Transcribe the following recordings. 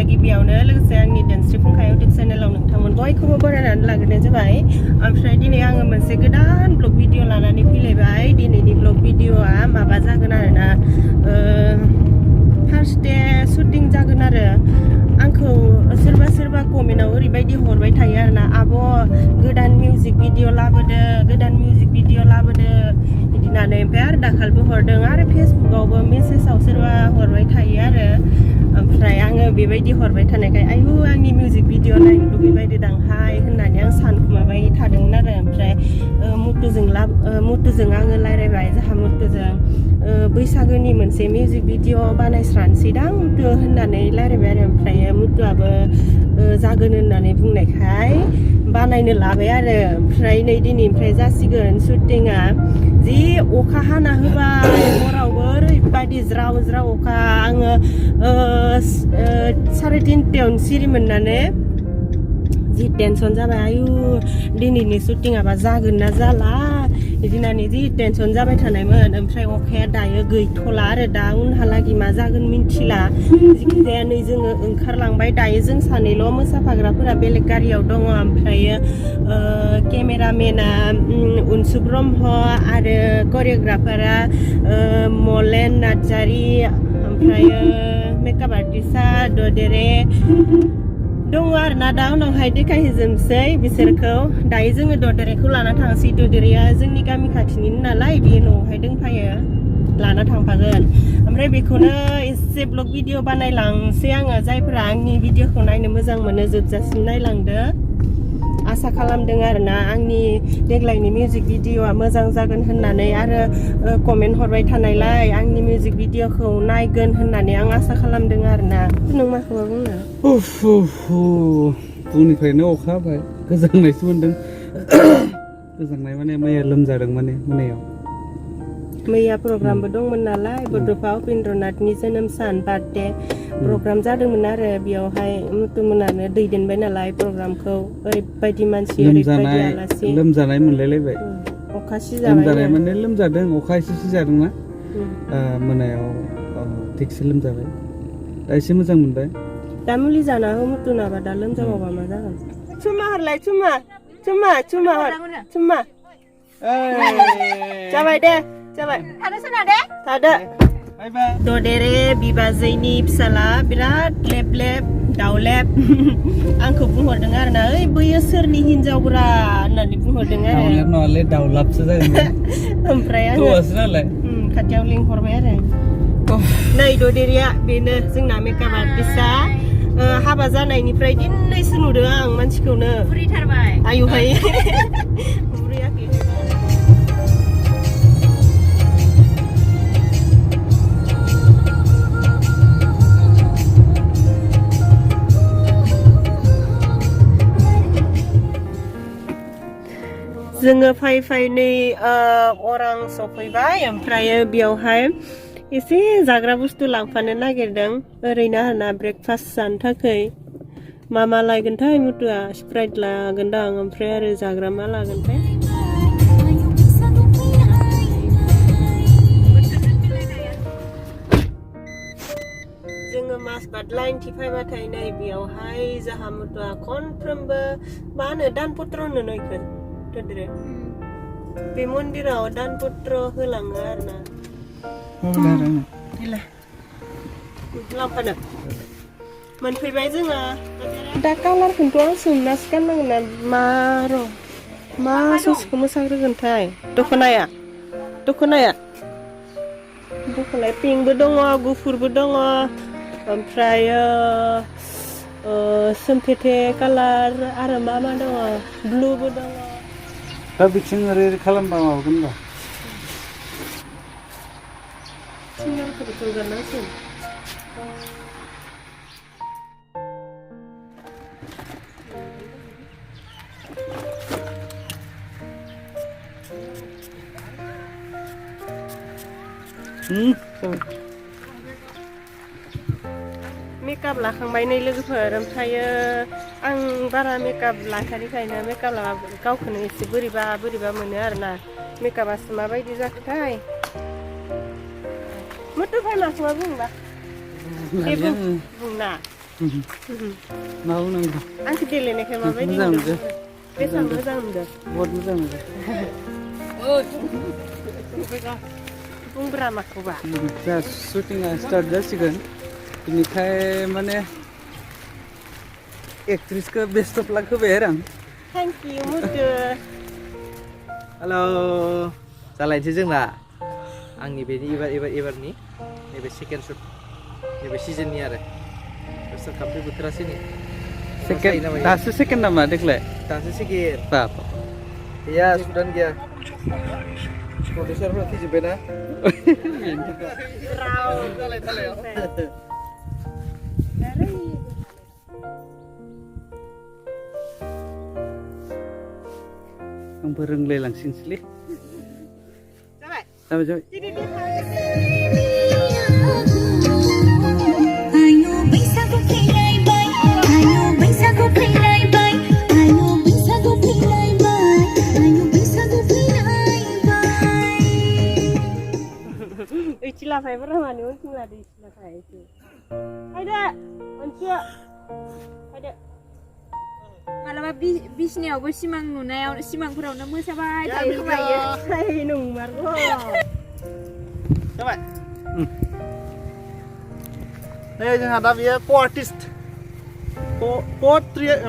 गिबियावनो लोगोसे आंनि धोनस्रि फुंखा इउटुब चेनेलाव नोंथांमोन बयखौबो बरायनानै लाग्रोनाय जाबाय। ओमफ्राय दिनै आङो मोनसे गोदान ब्लग भिडिअ लानानै फैलायबाय। दिनैनि ब्लग भिडिअआ माबा जागोन आरोना फार्स्ट डे शुटिं जागोन आरो। आंखौ सोरबा कमेन्टआव ओरैबायदि हरबाय थायो आरोना, आब' गोदान मिउजिक भिडिअ लाबोदो, गोदान मिउजिक भिडिअ लाबोदो बिदि होननानै। ओमफ्राय आरो दाखालिबो हरदों आरो फेसबुकआवबो मेसेजाव सोरबा हरबाय थायो आरो। ओमफ्राय आङो बेबायदि हरबाय थानायखाय आयु आंनि मिउजिक भिडिअ नायनो लुगैबायदो दांहाय होननानै आं सानखुमाबाय थादोंमोन आरो। ओमफ्राय मुथुजों आङो रायज्लायबाय, जाहा मुथुजों बैसागोनि मोनसे मिउजिक भिडिअ बानायस्रानोसै दां मुथु होननानै रायज्लायबाय आरो। ओमफ्राय मुथुआबो जागोन होननानै बुंनायखाय बानायनो लाबाय आरो। ओमफ्राय नै दिनैनिफ्राय जासिगोन शुटिंआ। जि अखा हाना होबाय हरावबो ओरैबायदि ज्राव ज्राव अखा। आङो 3:30 सिरि मोननानै जि टेनसन जाबाय, आयु दिनैनि शुटिंआबा जागोन ना जाला बिदि होननानै जि टेनसन जाबाय थानायमोन। ओमफ्राय अखाया दायो गैथ'ला आरो, दा उनहालागै मा जागोन मिन्थिला। जिखिजाया नै जोङो ओंखारलांबाय दायो, जों सानैल' मोसाफाग्राफोरा बेलेग गारियाव दङ। ओमफ्रायो केमेरामेना उनसु ब्रह्म आरो करिय'ग्राफारा मलेन नार्जारि, ओमफ्रायो मेकआप आर्टिस्टआ ददेरे दङ आरो ना। दा उनावहाय देखायहोजोबनोसै बिसोरखौ। दायो जोङो ददेरेखौ लाना थांसै। ददेरेया जोंनि गामि खाथिनि नालाय, बेयो न'आवहाय दंफायो, लाना थांफागोन। ओमफ्राय बेखौनो एसे ब्लग भिडिअ बानायलांसै आङो। जायफोरा आंनि भिडिअखौ नायनो मोजां मोनो जोबजासिम नायलांदो। आसा खालामदों आरोना आंनि देग्लायनि मिउजिक भिडिअआ मोजां जागोन होननानै, आरो कमेन्ट हरबाय थानायलाय आंनि मिउजिक भिडिअखौ नायगोन होननानै आं आसा खालामदों आरोना। नों माखौबा बुंनो? फुंनिफ्रायनो अखा हाबाय, गोजांनायसो मोनदों। गोजांनाय माने मैया लोमजादों, माने मोनायाव। मैया प्रग्रामबो दंमोन नालाय, बड'फा उपेन्द्रनाथनि जोनोम सान बार्थडे प्रग्राम जादोंमोन आरो। बेयावहाय मुथुमोनानो दैदेनबाय नालाय प्रग्रामखौ। ओरैबायदि मानसि, ओरैबायदि आलासि। लोमजानाय मोनलायलायबाय। अखा सिजाबाय, लोमजानाय माने लोमजादों, अखा एसे सिजादोंना मोनायाव थिगसे लोमजाबाय। दा एसे मोजां मोनबाय। दा मुलि जाना हो मुथुनाबा, दा लोमजाबावबा मा जागोन? चुमा हरलाय, चुमा हर, चुमा। जाबाय दे, जाबाय। थादो सोना दे, थादो। ददेरे बिबाजैनि फिसाला बिराद लेब लेब दावलेब आंखौ बुंहरदों आरो ना, ओइ बैयो सोरनि हिनजावब्रा होननानै बुंहरदों आरो। दावलेब नङालै दावलाबसो जागोन। ओमफ्राय आङो खाथियाव लिंहरबाय आरो। नै ददेरेया बेनो जोंना मेकआप आर्टिस्टआ। हाबा जानायनिफ्राय दिनैसो नुदों आं मानसिखौनो। बुरैथारबाय आयुहाय। बुरैयाखै। जोङो फै नै अरां सफैबाय। ओमफ्रायो बेयावहाय एसे जाग्रा बुस्थु लांफानो नागिरदों, ओरैनो आरोना ब्रेकफास्ट जानो थाखाय। मा लायगोनथाय मुथुआ? स्प्राइट लागोनदां, ओमफ्राय आरो जाग्रा मा लागोनथाय? जोङो माजबाट लाइनथि फैबाथाय नै बेयावहाय जाहा मुथुआ खनफ्रोमबो मा होनो दानपत्र होनो इखो ददेरे। बे मन्दिराव दानपत्र होलाङो आरोना। लांफानो मोनफैबाय जोङो। दा कालारखौथ' आं सोंनासो गाननांगोन ना मा ससेखौ मोसाग्रोगोनथाय? दख'नाया पिंकबो दङ, गुफुरबो दङ, ओमफ्रायो सोमथेथे कालार, आरो मा दङ, ब्लुबो दङ। दा बिथिं ओरै खालामबा माबागोन दा? सिंगारखौबो थुगारनांसिगोन। मेकआप लाखांबाय नै लोगोफोर ओमफ्रायो आं बारा मेकआप लाखानिखायनो मेकआप लाबा गावखौनो एसे बोरैबा मोनो आरोना मेकआपासो माबायदि जाखोथाय मुथु फाय माखौबा बुंबा बुंना मा बुंनांगौ आंखौ देलायनायखाय माबायदि मोजां बेसेबां मोजां मोनदों बहुत मोजां मोनदों बुंब्रा माखौबा दा शुटिंआ स्टार्ट जासिगोन बेनिखाय माने एक्ट्रिसखौ बेस्ट अफ लाक होबाय आरो आं थेंक इउ मुथु हेल' जालायनोसै जोंना आंनि बेनि एबारनि नैबे सेकेन्ड शुट नैबे सिजननि आरो सोर खामफ्रि बोथोरासै नै दासो सेकेन्ड नामा देग्लाय दासो सेकेन्ड बाप गैया सुदान गैया प्रडिउसारफ्रा थैजोब्बायना आंबो रोंलायलांसिनसैलै जाबाय Lapai berapa nih untung lah di lapai itu. Ada, untung, ada. Malah bisniaवबो सिमां नुनायाव सिमांफोरावनो मोसाबाय थायो खोमायो. Hai nung Margo. जाबाय नै जोंहा दा बेयो को-आर्टिस्ट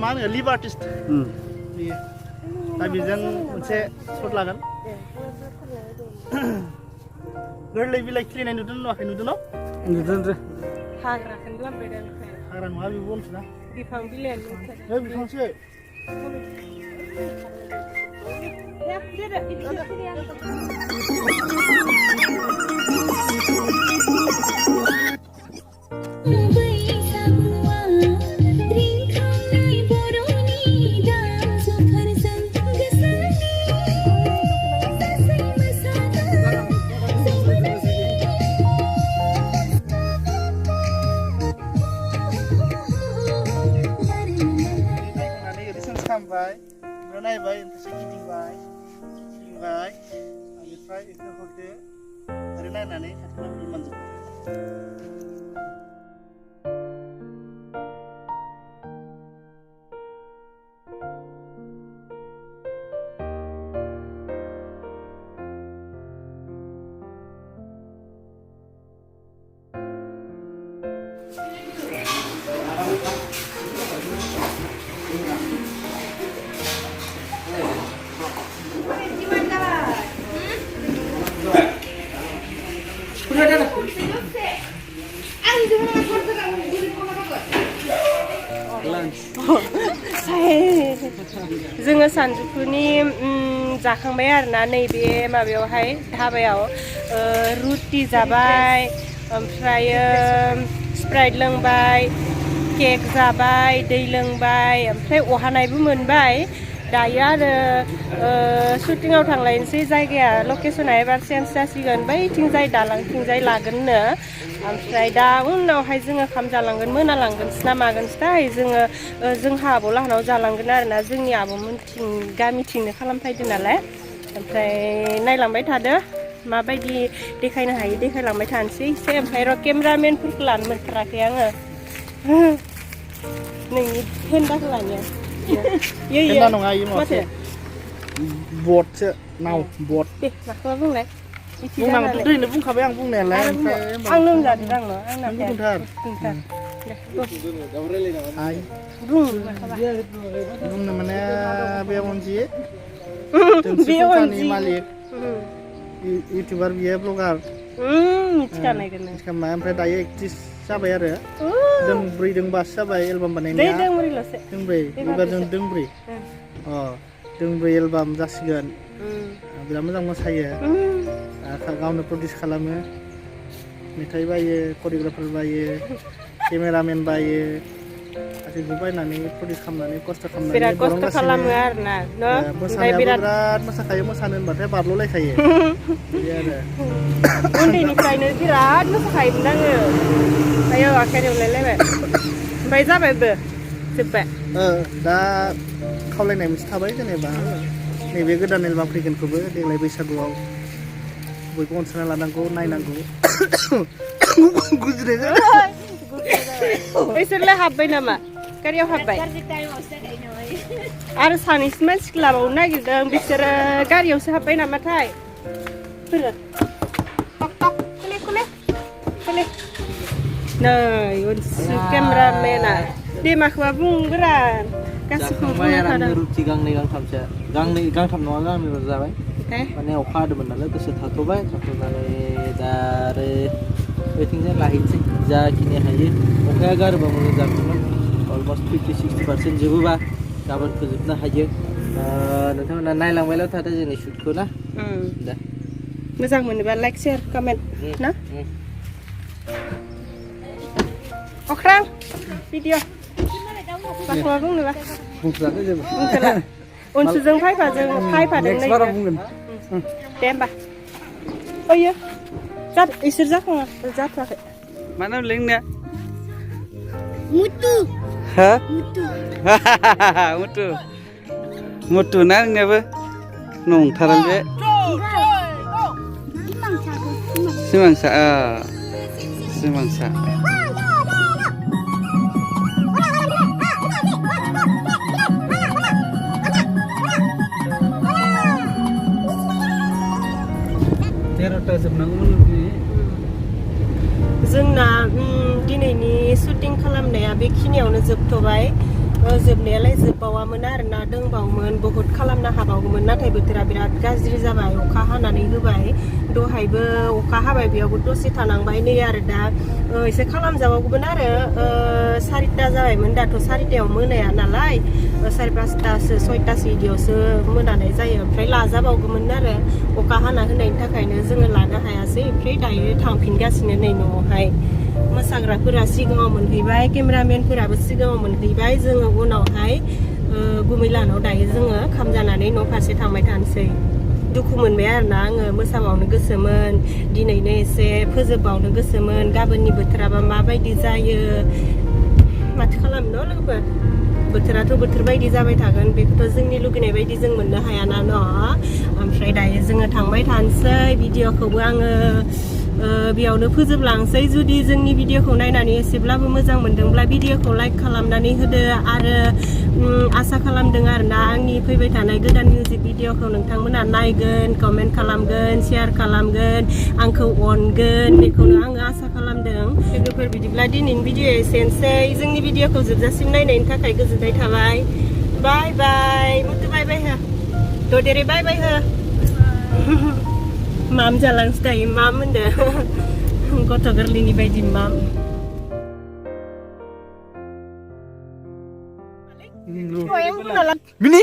मा होनो लिभ आर्टिस्ट दा बेजों मोनसे शट लागोन गोरलै बिलाइ खिलिनाय नुदों नुवाखै नुदों नुदों हाग्राखौनो लांबाय दा बेखाय हाग्रा नङा बे बनसोना बिफां बिलाइयानो नै बिफांसो Ya, dia खामबाय ओमफ्राय नायबाय ओमफ्रायसो गिदिंबाय बेनिफ्राय बेखौ हरदो ओरै नायनानै खाथियाव मोनजोबबाय जोङो सानजौफुनि जाखांबाय आरोना नैबे माबायावहाय धाबायाव रुटि जाबाय ओमफ्रायो स्प्राइट लोंबाय केक जाबाय दै लोंबाय ओमफ्राय अहानायबो मोनबाय दायो आरो शुटिंआव थांलायनोसै जायगाया लकेसना एबार चेन्ज जासिगोन बैथिंजाय दालांथिंजाय लागोननो ओमफ्राय दा उनावहाय जोङो खाम जालांगोन मोनालांगोनसो ना मागोनसोथाय जोङो जोंहा आब' लाहानाव जालांगोन आरोना जोंनि आब'मोनथिं गामिथिंनो खालामफैदो नालाय ओमफ्राय नायलांबाय थादो माबायदि देखायनो हायो देखायलांबाय थानोसै एसे ओमफ्राय र' केमेरामेनफोरखौ लानो मोनथाराखै आङो नोंनि फेन्दाखौ लानो फेन्दा नङा इयो माथो बटसो नाव बट दे माखौबा बुंलाय बुंनांगौथ' दैनो बुंखाबाय आं बुंनायालाय ओमफ्राय आं लोमजादों आंनो आंना गुदुंथार बुंनो माने बे अनजि धोनस्रि फुंखानि मालिक इउटिउबार बियो ब्लगार मिथिखानाय ओमफ्राय दायो एक्ट्रिस जाबाय आरो दोंब्रै दोंबासो जाबाय एलबाम बानायनाया दोंब्रै एबारजों दोंब्रै दोंब्रै एलबाम जासिगोन बिराद मोजां मोसायो गावनो प्रडिउस खालामो मेथाइ बायो करिय'ग्राफार बायो केमेरामेन बायो गासैबो बायनानै प्रडिउस खालामनानै खस्थ' खालामनानै बिराद खस्थ' खालामो आरोना न' ओमफ्राय बिराद मोसाखायो मोसानो होनबाथाय बारल'लायखायो बिदि आरो उन्दैनिफ्रायनो बिराद मोसाखायोमोन आङो आयौ आखाइ रेवलायलायबाय ओमफ्राय जाबायबो जोब्बाय दा खावलायनाय मोनसे थाबाय जेनेबा नैबे गोदान एलबाम फैगोनखौबो देग्लाय बैसागुआव बयबो अनसायना लानांगौ नायनांगौ गुजुनाय जाबाय बिसोरलाय हाबबाय नामा गारियाव हाबबाय आरो सानैसो मानसिखौ लाबावनो नागिरदों बिसोरो गारियावसो हाबबाय नामाथाय फैरो खोले नै उनसु केमेरामेना दे माखौबा बुंग्रा गासिखौबो बुंखादों रुटि गांनै गांथामसो गांथाम नङा गांनैल' जाबाय माने अखा हादोंमोन नालाय दसे थाथ'नानै दा आरो बेथिंजाय लाहैनोसै जाखिनि हायो अखाया गारोबा मोजां जागौमोन अलमस्ट 50-60% जोबोबा गाबोन फोजोबनो हायो नोंथांमोना नायलांबायल' थादो जोंनि शुटखौ ना दे मोजां मोनोबा लाइक शेयार कमेन्ट ना अख्रां भिडिअ माखौबा बुंनोबा बुंथ'आखै जेबो बुंथ'ला उनसुजों फायफादों नेक्स्ट बाराव बुंगोन दे होमबा ओइयो इसोर जाथ'वाखै मानो लिंनाया Mutu. ha Mutu. mutu na nyabe nongtaran be simangsa terota जोबनांगौमोन जोंना दिनैनि शुटिं खालामनाया बेखिनियावनो जोबथ'बाय जोबनायालाय जोबबावामोन आरोना दंबावोमोन बहुद खालामनो हाबावगौमोन नाथाय बोथोरा बिराद गाज्रि जाबाय अखा हानानै होबाय दहायबो अखा हाबाय बेयावबो दसे थानांबाय नै आरो दा एसे खालामजाबावगौमोन आरो 4टा जाबायमोन दाथ' 4टायाव मोनाया नालाय 5:30 6टासो बिदियावसो मोनानाय जायो ओमफ्राय लाजाबावगौमोन आरो अखा हाना होनायनि थाखायनो जोङो लानो हायासै ओमफ्राय दायो थांफिनगासिनो नै न'आवहाय मोसाग्राफोरा सिगाङाव मोनहैबाय केमेरामेनफोराबो सिगाङाव मोनहैबाय जोङो उनावहाय गुमैलानाव दायो जोङो खामजानानै न' फारसे थांबाय थानोसै दुखु मोनबाय आरोना आङो मोसाबावनो गोसोमोन दिनैनो एसे फोजोबबावनो गोसोमोन गाबोननि बोथोराबा माबायदि जायो माथो खालामनो लोगोफोर बोथोराथ' बोथोर बायदि जाबाय थागोन बेखौथ' जोंनि लुगैनाय बायदि जों मोननो हायाना न' ओमफ्राय दायो जोङो थांबाय थानोसै भिडिअखौबो आङो बेयावनो फोजोबलांसै जुदि जोंनि भिडिअखौ नायनानै एसेब्लाबो मोजां मोनदोंब्ला भिडिअखौ लाइक खालामनानै होदो आरो आसा खालामदों आरोना आंनि फैबाय थानाय गोदान मिउजिक भिडिअखौ नोंथांमोना नायगोन कमेन्ट खालामगोन शेयार खालामगोन आंखौ अनगोन बेखौनो आङो आसा खालामदों लोगोफोर बिदिब्ला दिनैनि भिडिअ एसेनोसै जोंनि भिडिअखौ जोबजासिम नायनायनि थाखाय गोजोननाय थाबाय बाय बाय मुथु बाय बाय हो ददेरे बाय बाय हो माम जालांसै दायो माम होनदो गथ' गोरलैनि बायदि माम Mini.